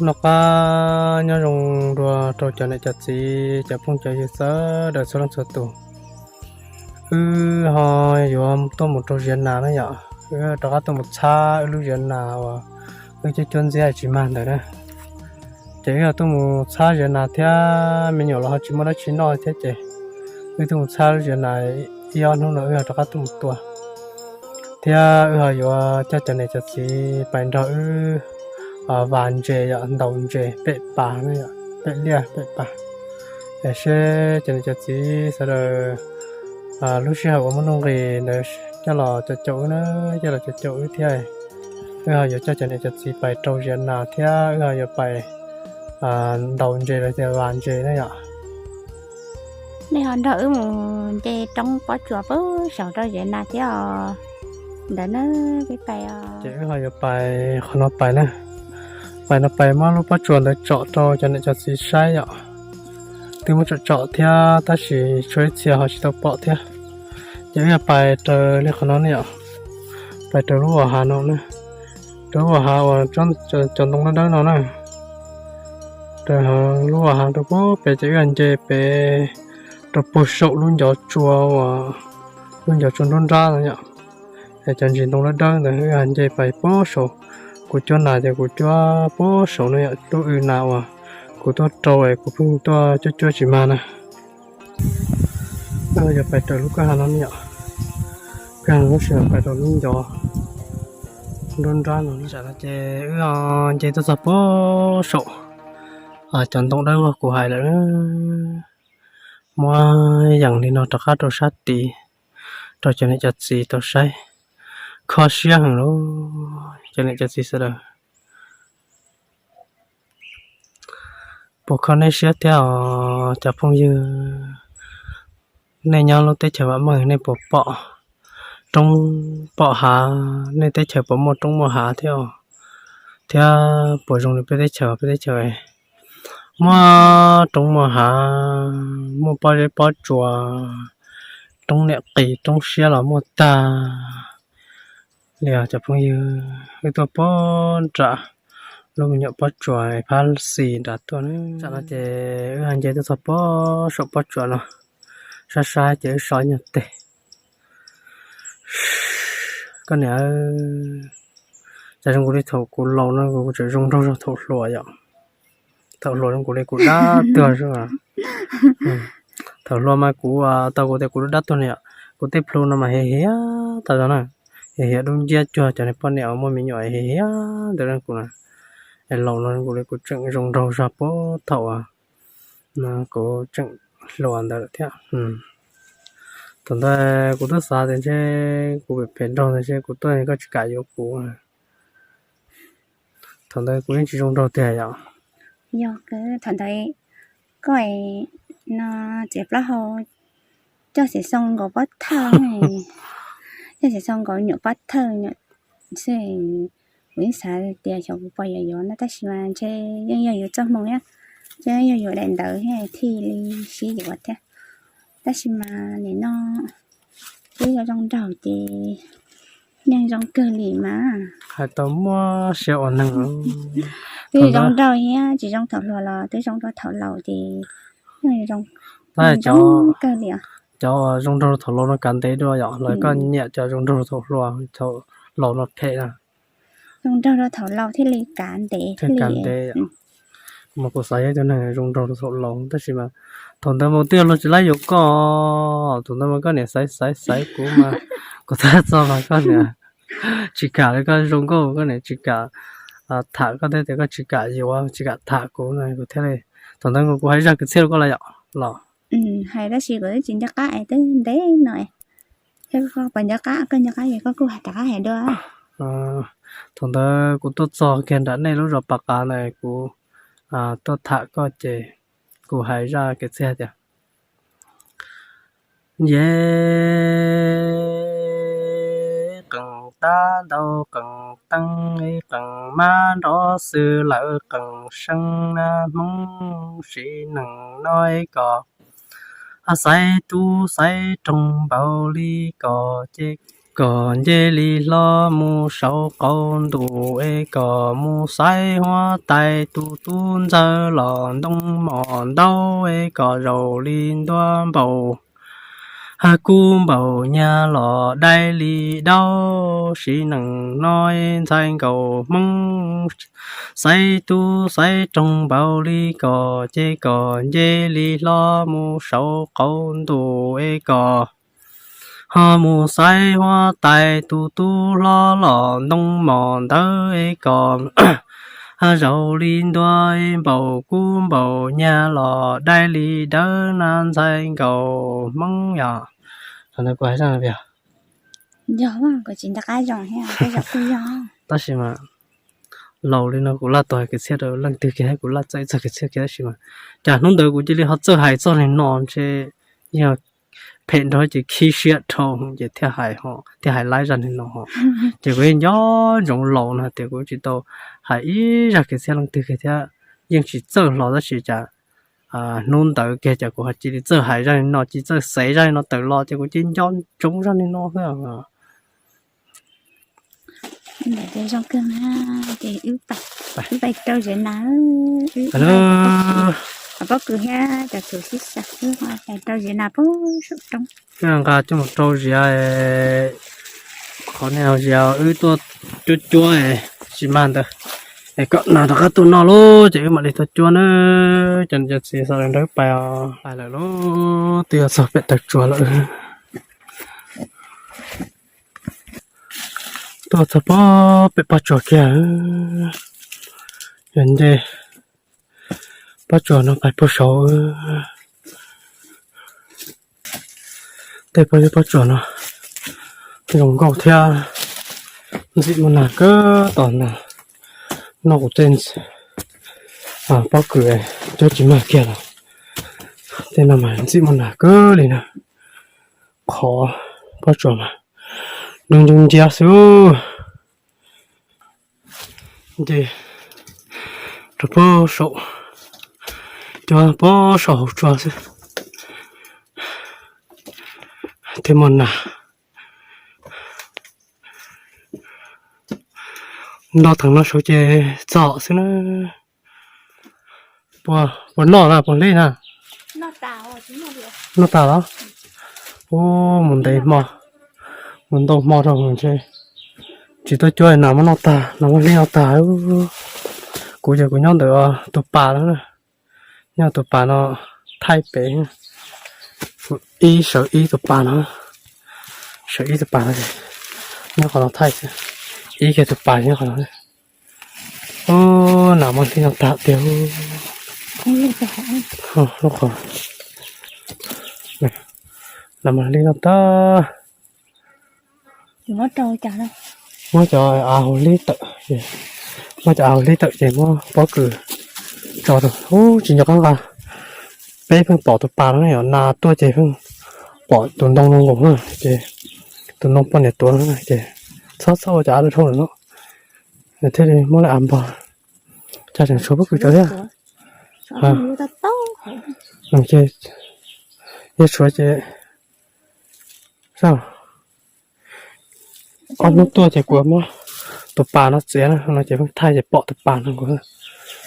Noj qab nyob zoo dua rau cov niam cov txiv cov phooj cov ywg sawv daws txhua leej txhua tus. Wb ho yuav tuaj mus rau Ziav Nas na yom, wb rov qab tuaj mus txhab wb lub Ziav Nas uas wb cuab cuab ntxiab tsis mag ntawd na. Ces wb ho tuaj mus txhab Ziav Nas thiab, me nyuam los ho tsis muaj dab tsi noj thiab ces wb tuaj mus txhab lub Ziav Nas ib ob hnub no wb ho rov qab tuaj mus tua. Thiab wb ho yuav coj cov niam cov txiv pais nrog wb vas ntses yom, ntaus ntses pem pas, pem liaj pem pas. Es seb cov niam cov txiv sawv daws lub sij hawm uas muaj nuj nqis ntawd coj los caum caum wb na, coj los caum caum wb thiab. Wb ho yuav coj cov niam cov txiv pais rau Ziav Nas thiab wb ho yuav pais ntaus ntses los tias vas ntses na yom. Nej ho nrog wb mus nce roob pob tsuas pem saum rau Ziav Nas thiab os. Ntawd na, peb pais os. Ces wb ho yuav pais qhov no pais na. Pais no pais muab lub pob tsuas ntawd tsom rau cov niam cov txiv saib yom. Twb muab tsom tsom thiab tab sis tshuav ib txhia ho tsis tau pom thiab. Ces wb yuav pais raws li qhov no ne yom, pais raws lub vas hav no na, raws lub vas hav uas cov ntoo dawb dawb no na. Raws lub vas hav rau pem ces wb nce pem rau puag saum lub ncov tsua uas, lub ncov tsua nruab nrab no yom. Es cov ntsis ntoo dawb dawb ntawd wb nce pais puag saum. Kuv cuab nas ces kuv cuab puag saum no yom, lub w nas uas kuv tuaj rau es kuv pheej tuaj cuab cuab tsis mag na. Wb yuav pais raws lub kwj ha no ne yom, kwj ha lub sij hawm pais rau lub ncov nruab nrab no. Tam no ces wb nce tuaj txog puag saum cov ntoo dawb vog kuv hais lawm. Muab yees li no rov qab rau sab tid rau cov niam cov txiv tau saib. Kho siab heev lauj cov niam cov txiv sawv daws. Puas kho nej siab thiab os cov phooj ywg? Nej nyob lub teb chaws vam meej nej puas pom roob pom hav, nej teb chaws puas muaj roob muaj hav thiab os? Thiab puas zoo li peb teb chaws, peb teb chaws muaj roob muaj hav, muaj pob zeb pob tsuas, roob niam qis roob siab los muaj tag li os cov phooj ywg. Wb tuaj puag nram lub me nyuam pob tsuas phab xis nram tuaj na. Tam no ces wb nce tuaj txog puag saum pob tsuas no, sab sab ces wb so nyuag teg. Koj niam, cas zoo nkaus li thaum kuv laus no kuv tseem zoo nraug zog thaum hluas yom. Thaum hluas zoo nkaus li kuv dab tuag xwb. Thaum hluas mas kuv tau kuv tias kuv dab tuag na yom, kuv tej plhu no mas hiav hiav tas zog na, hiav hiav dub nciab cuag cov niag poj niam uas muaj me nyuam hiav hiav ntawd kuv na. Es laus no zoo nkaus li kuv tseem zoo nraug zog puag thaum kuv tseem hluas ntawd lawm thiab. Thaum ntawd kuv twb xav tias ntshe kuv phem phem nraug ntawd ntshe kuv tuaj koj tsis kam yuav kuv. Thaum ntawd kuv yeej tsis zoo nraug tiag yom. Yog, thaum ntawd koj no txiav plaub hau coj Xeem Xoo nkaus pob thawj, coj Xeem Xoo nkaus nyuam pob thawj xwb. Kuv yeej xav tias xyov kuv puas yuav yuav no tab sis mas ntshe yeej yog yuav txoj hmoo thiab, yeej yog yuav daim ntawv thiaj li sib yuav thiab. Tab sis mas nim no twb zoo nraug ces yeej zoo kawg li mas. Hais tau muaj sia ua neeg. Twb zoo nraug thiab, tsis zoo thaum hluas los twb zoo rau thaum laus ces yeej zoo, zoo kawg li. Cov zoo nraug thaum laus no kav ntev dua yom, los koj nyiam cov zoo nraug thaum hluas, thaum laus no phem na? Zoo nraug rau thaum laus thiaj li kav ntev thiaj li kav ntev. Mas kuv xav yog ib tug neeg zoo nraug rau thaum laus tab sis mas thaum ntawd mas twb yog luag tsis laib yuav koj, thaum ntawd mas koj niam xaiv xaiv xaiv kuv mas kuv tab txog mas koj niam tsis kam li, koj zoo nkauj koj niam tsis kam tham koj thiab tias koj tsis kam yuav tsis kam tham kuv no kuv thiaj li, thaum ntawd kuv hais zaj kwv txhiaj rau koj lawm yom los. Hais tab sis kuv twb tsis nco qab es twb ntev no. Koj nco qab, koj nco qab es koj kuj rov qab hais dua. Thaum ntawd kuv tuaj txog kiag nram nej lub zos Pas Qav na, kuv tuaj tham koj ces kuv hais zaj kwv txhiaj tias, ye, qees tab ntau qees teeb, qees mab nrov xwb lawm qees seeb na, Hmoob sim neej no kom xaiv tub xaiv roog npaum li kom ces kom nce li hlo mus saum qaum ntuj es kom mus xaiv huab tais tus tub ntxawg los ntoo mos ntaub es kom zaum li ntua npaum hab kub npaum nyag los dai li daub. Sim neej no ntxhais nkauj Hmoob xaiv tub xaiv roog npaum li koj ces kom nce li hlo mus saum qaum ntuj es kom ho mus xaiv huab tais tus tub hlob los ntoo mos ntawd es kom zaum li ntua npaum kub npaum nyag los dai li dawb na ntxhais nkauj Hmoob yom. Yog, kuv tsis nco qab zoo thiab, tab sis mas laus li no kuv laj tau hais kwv txhiaj rau leej twg kiag, kuv laj txawj txog kwv txhiaj kiag tab sis mas cas hnub ntawd kuv cia li ho txawj hais txog li no ntshe yog phem nrog ces khib siab dhau ces thiaj hais, thiaj hais laib zaj li no. Ces kuv yeej nco ntsoov laus no hais tias kuv tsis tau hais ib zaj kwv txhiaj leej twg kiag thiab, yeej tsis txawj hlo tab sis cas hnub ntawd kiag cas kuv ho cia li txawj hais zaj li no, cia li txawj xev zaj li no tawm los ces kuv cia li nco ntsoov zaj li no xwb. Zoo kawg na, ces wb pais rau ziav nas, wb pais rau pob kws thiab cov txhuv sib xav, wb pais rau ziav nas puag saum roob. Wb nqa coj mus rau ziav, qhov niag ziav wb tuaj cuab cuab tsis mag ntawd, es kom nas rov qab tuaj noj lauj ces wb mam li tuaj cuab na. Cov niam cov txiv sawv daws nrog wb pais os, pais lawm lauj, twb yuav txog pem taw tsuas lawm. Tuaj txog pem pob tsuas kiag, yog nce pob tsuas no pais puag saud. Tej pob zeb pob tsuas no zoo nkauj thiab, ntxim muaj nas kawg, tos nas noj kuv tej pob kws cuab tsis mag kiag los. Tej no mas ntxim muaj nas kawg li na. Qhov pob tsuas mas dub nciab nciab xwb. Ces rau pob saum, cov pob saum hauv tsua xwb thiaj muaj nas. Nto theem no saud ces txom xwb na. Puas noj na, puas hlib na? Noj tas los? Ub, mus ntev hmo, mus ntau hmo rau ntshe tsis tuaj cuab nas muab noj tag, nas muab hlib noj tag. Kuv ces kuv nyob ntawm tus pas no, nyob tus pas no thaij pem, ib sawv ib tus pas no, sawv ib tus pas no, nyob qhov no thaij, ib kiag tus pas nyob qhov no. Ub, nas muab hlib noj tag tiag. Lub qhov, nas muab hlib noj tag. Muab cov av hauv hlib tawm, muab cov av hauv hlib tawm ces muab pob kws tso rau. Ub, tsis nco qab nqa, peb pheej pom tus pas no, yog nas tuaj ces pheej pom tus ntoo no nkaus na, ces tus ntoo poj niam tuav no ces txhob txhob ua cov av dhau lawm no, thiaj li muab lawv av npog. Cas tseem tshuav pob kws tso thiab. Yog tshuav ces, ob hnub tuaj ces kuv muab tus pas no txiav no ces pheej thaij ces pom tus pas no nkaus.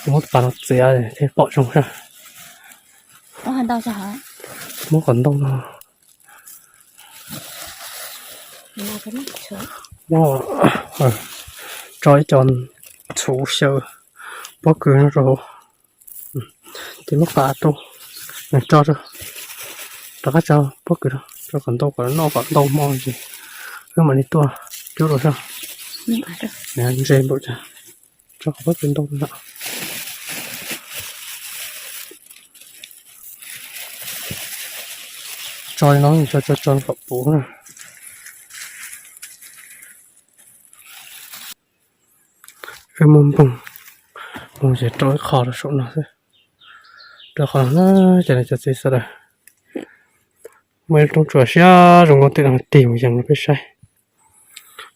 Kuv muab tus pas no txiav thiaj pom zoo sab. Muab qhov ntoo no tso ib co txhuv xyaw pob kws no rau hauv, ces muab qas rau, tso rau, rov qab tso pob kws rau, tso kom ntau kom noj kom ntau hmo ces wb mam li tuaj cuab rau sab. Ntse npaum cas, tso kom pob kws ntau no. Tso li no, tso tso tso kom puv na. Wb muab npoog, npoog ces rau ib qho rau saum no xwb. Rau qhov no na, ces cov txiv sawv daws, muaj ib lub roob tsuas siab zoo nkauj twm no tig mus yees rau peb saib.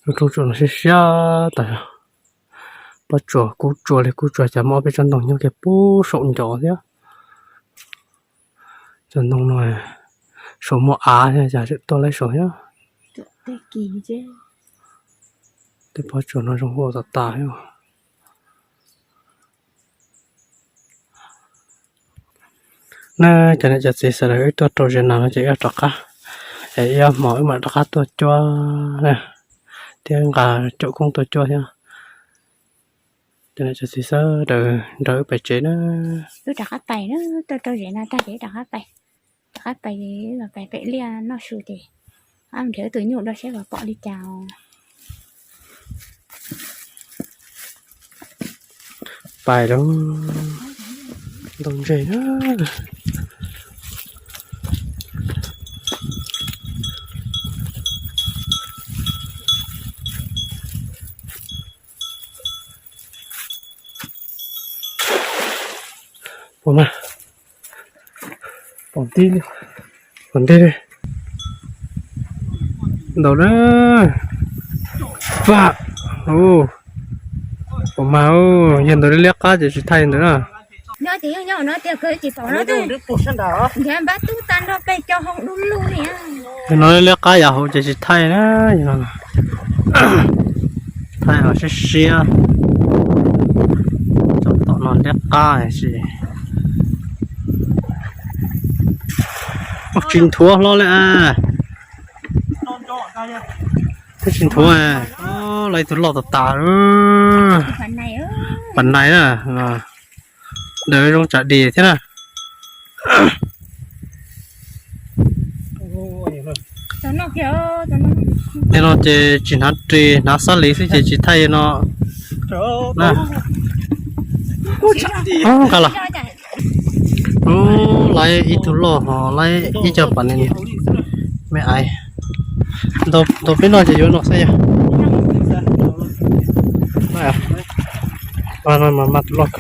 Lub roob tsuas no siab siab tas zog. Pob tsuas kub tsuas li kub tsuas cas muaj ob peb tsob ntoo nyob kiag puag saum ncov thiab. Cov ntoo no saum muaj av thiab cas tseem tuaj laib saud thiab. Kis, tej pob tsuas no zoo huaj tas tas thiab. Na, cov niam cov txiv sawv daws, wb tuaj rau zes nas no ces wb rov qab, es ib hmo wb mam rov qab tuaj cuab na, thiab nqa cuab koob tuaj cuab thiab. Cov niam cov txiv sawv daws nrog wb pais tsev na. Wb rov qab pais na, tuaj rau zes nas tag ces rov qab pais, rov qab pais, pais pem liaj noj su ces nrhiav tus nyuj do seb puas pom li cas. Pais lawm, ntau ntseg na. Pom mas, pom ntij, pom ntij li. Ntau na. Pam, pom mas, yog ntawd liab qab ces tsis thaij ntawd na. Yog no liab qab yav hauv ces tsis thaij na, yog no thaij los siab siab. Cov tom no liab qab sis. Ub, tsis nthuav hlo li. Twb tsis nthuav, lawv ib tug loj tas tas. Pas nais na, ntawd zoo tsam dis thiab na. Tej no ces tsis hnav ris, hnav xab lis xwb ces tsis thaij no. Nqa los. Lawv ib tug loj ho lawv ib co pas nais me aiv. Ntau peb no ces yuav no xwb yog. Mas mas tus loj.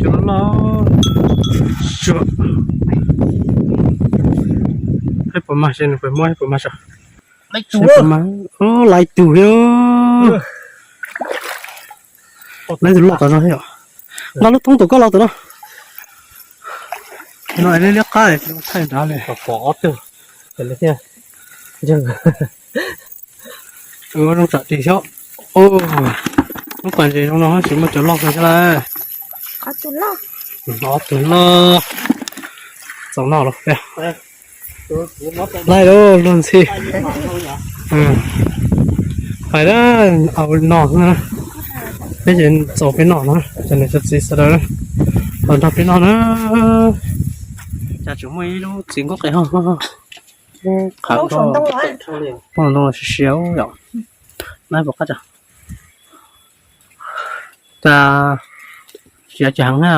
Cov loj. Peb puas mag, nws puas muab, peb puas mag saib. Lawv tus thiab. Lawv tus loj tom no thiab. Nqa lub thoob tom koj los tom no. No liab liab qab, thaij nrad li. Pom ob tug thiab. Zoo tsam dis xyov. Lub pas ntses zoo no tsis muaj cov loj kawg thiab lauj. Ob tug loj. Txaus noj los. Laij lauj, luag ntxhi. Hais na, au no na. Peb ces txaus peb noj na, cov niam cov txiv sawv daws los nrog peb noj na. Cas tseem muaj ib lub txiv nkuaj qis ho. Qhav nkuaj, poj ntoo los siav siav yom. Nab puas qab cas. Cas siav tsis heev na.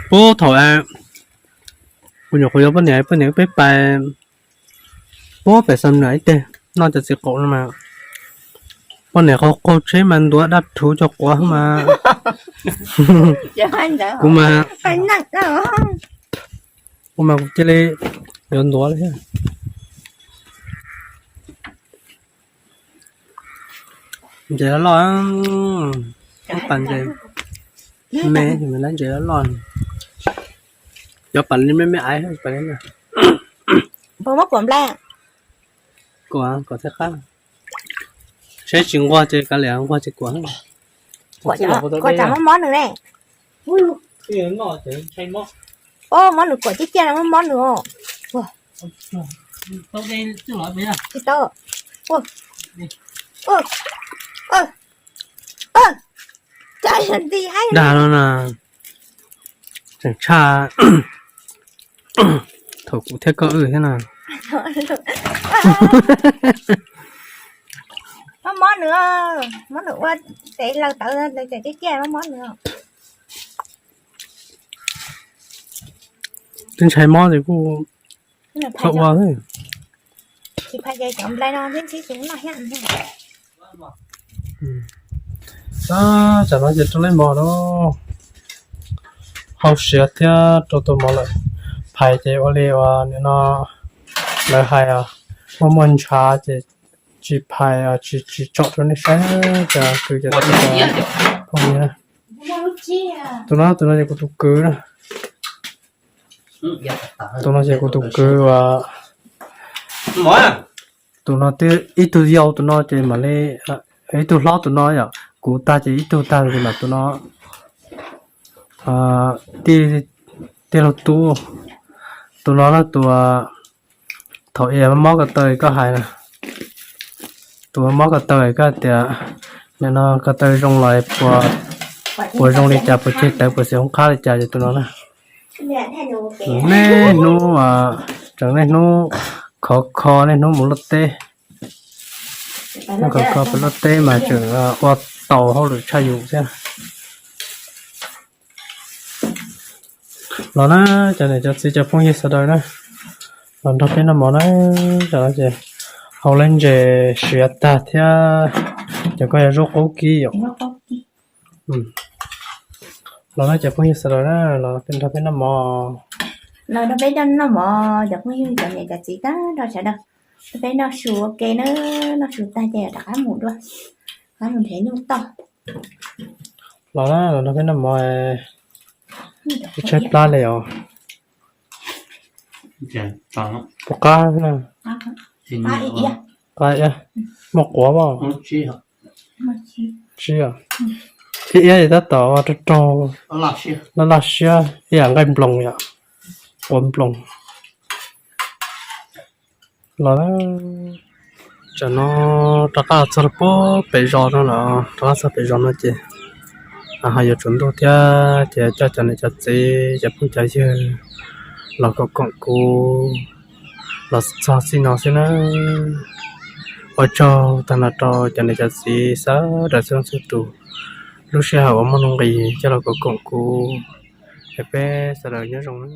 Pub thaum kuv nyuam qhuav yuav poj niam, poj niam peb pais puag pem Xam Nuam ib teg, noj cov txiv qaum no mas poj niam qaug qaug tsheb mas ntuav dab rhuv cov quav mas. Kuv mas, kuv mas kuv cia li yuav ntuav li thiab. Ntses loj loj, pas ntses me, ntses loj loj. Cov pas li me me aiv. Puas muab kuam nplai? Kuam, kuam thiaj qab. Seb tsis nquag ces kav liam, nquag ces kuam. Kuam tsam mob mob nws ne. Mob nws kuam ciaj ciaj no, mob mob nws os. Tsis tau. Dag no na, tseem tshaj thaum kuv thiab koj wb thiab na. Mob mob nws, mob nws ua tes laws tawv, tes ciaj ciaj mob mob nws. Twb ntshai mob ces kuj tsis phais ua. Tsis phais ces cov nplai no twb ntsib tus noj thiab. Tsam no ces rau lej mos no, hau siav thiab rau tus mos lawm. Phais ces ua li uas nim no lawv hais, muaj muaj ntshav ces tsis phais, tsis tsom rau nej saib, cas kws cov tij phooj ywg. Tus no, tus no ces kuv tus kwv na. Tus no ces kuv tus kwv uas, tus no ib tug yau tus no ces mam li, ib tug hlob tus no yom, kuv tag ces ib tug tag ces mam tus no tij laug tub. Tus no na tus thaum ub mob ko taw koj hais na, tus mob ko taw koj tias nim no ko taw zoo los puas zoo li cas, puas ceg tawv puas xis hoob qhab li cas ces tus no na. Niaj hnub, tseem niaj hnub khov kho niaj hnub mus luaj teb, khov kho pem luaj teb mas tseem ua tau hauj lwm tshaj yus thiab. Los na, cov niam cov txiv cov phooj ywg sawv daws na, los nrog peb noj mov na. Tam no ces haus leb ntses siav tag thiab, cov koj yog zaub qaub kib yom. Los na cov phooj ywg sawv daws na, los nrog peb noj mov. Los nrog peb noj mov cov phooj ywg cov niam cov txiv tag nrho sawv daws. Nrog peb noj su ua ke na, noj su tag ces rov qab mus dua, rov qab mus nrhiav nyuj toj. Los na, los nrog peb noj mov, tshaib plab li os. Puas qab na? Qab, muaj quav mas. Tsib, ib iab tab tom rog rog, laj laj siab ib yam nqaij nploos yom, quav nploos. Los, tsam no rov qab los txog rau pem zos no los, rov qab txog pem zos no ces ho yuav tsaus ntuj thiab ces coj cov niam cov txiv cov phooj cov ywg los koom koom kuv los txog txij no xwb na. Ua tsaug tag nrho rau cov niam cov txiv sawv daws txhua leej txhua tus, lub sij hawm uas muaj nuj nqis coj los koom koom kuv, es peb sawv daws nyob zoo na.